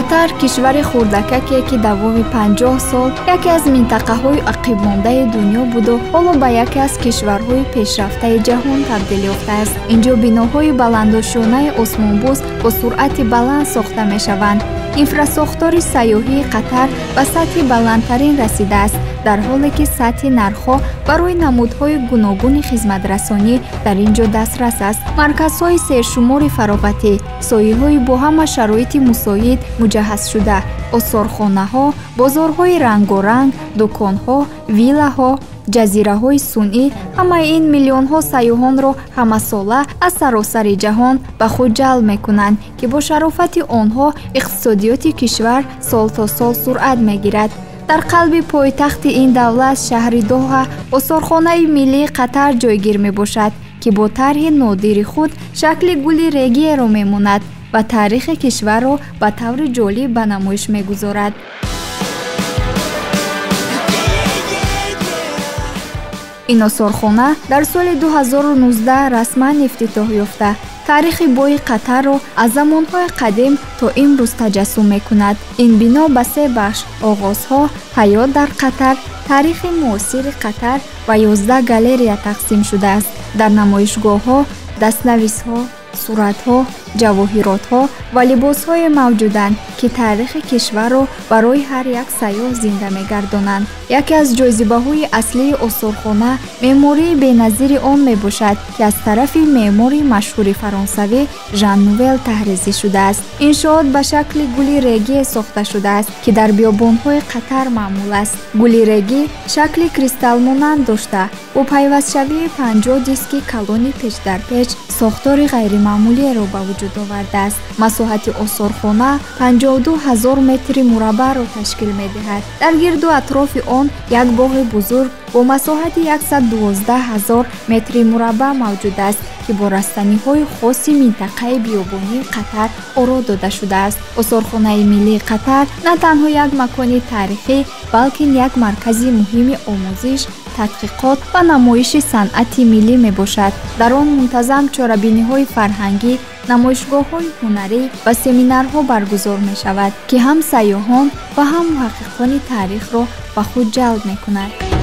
Қатар кишвари хурдакаке, ки давоми 50 сол яке аз минтақаҳои ақибмондаи дунё буду ҳоло ба яке аз кишварҳои пешрафтаи ҷаҳон табдил ёфтааст. Инҷо биноҳои баландошёнаи осмонбӯс бо суръати баланд сохта мешаванд. Инфрасохтори сайёҳии Қатар ба сатҳи баландтарин расидааст, дар ҳоле ки сатҳи нархҳо барои намудҳои гуногуни хизматрасонӣ дар ин ҷо дастрас аст. Марказҳои сершумори фароғатӣ, соҳилҳои бо ҳама шароити мусоид муҷаҳҳазшуда, осорхонаҳо, бозорҳои рангоранг, дуконҳо, виллаҳо, ҷазираҳои сунъӣ ҳамаи ин миллионҳо сайёҳонро ҳамасола аз саросари ҷаҳон ба худ ҷалб мекунанд, ки бо шарофати онҳо иқтисодиёти кишвар сол то сол суръат мегирад. Дар қалби пойтахти ин давлат, шаҳри Доҳа, осорхонаи миллии Қатар ҷойгир мебошад, ки бо тарҳи нодири худ шакли гули региеро мемонад ва таърихи кишварро ба таври ҷолиб ба намоиш мегузорад. Ин осорхона дар соли 2019 расман ифтитоҳ ёфта, таърихи бои Қатарро аз замонҳои қадим то имрӯз таҷассум мекунад. Ин бино ба се бахш оғозҳо, ҳаёт дар Қатар, таърихи муосири Қатар ва 11 галерея тақсим шудааст. Дар намоишгоҳҳо дастнависҳо, суратҳо, ҷавоҳиротҳо ва либосҳое мавҷуданд, ки таърихи кишварро барои ҳар як сайёҳ зинда мегардонанд. Яке аз ҷозибаҳои аслии осорхона меъмории беназири он мебошад, ки аз тарафи меъмори машҳури фаронсавӣ Жан Нувел таҳризӣ шудааст. Иншоот ба шакли гули регие сохта шудааст, ки дар биёбонҳои Қатар маъмул аст. Гули регӣ шакли кристаллмонанд дошта, бо пайвастшавии 50 диски калони печдарпеч сохтори ғайримаъмулиеро ба вуҷуд овардааст. Масоҳати осорхона 52 ҳазор метри мураббаъро ташкил медиҳад. Дар гирду атрофи он як боғи бузург бо масоҳати 112 ҳазор метри мураббаъ мавҷуд аст, ки бо растаниҳои хоси минтақаи биёбонии Қатар оро дода шудааст. Осорхонаи миллии Қатар на танҳо як макони таърихӣ, балки як маркази муҳими омӯзиш, тадқиқот ва намоиши санъати миллӣ мебошад. Дар он мунтазам чорабиниҳои фарҳангӣ, намоишгоҳҳои ҳунарӣ ва семинарҳо баргузор мешавад, ки ҳам сайёҳон ва ҳам муҳаққиқони таърихро ба худ ҷалб мекунад.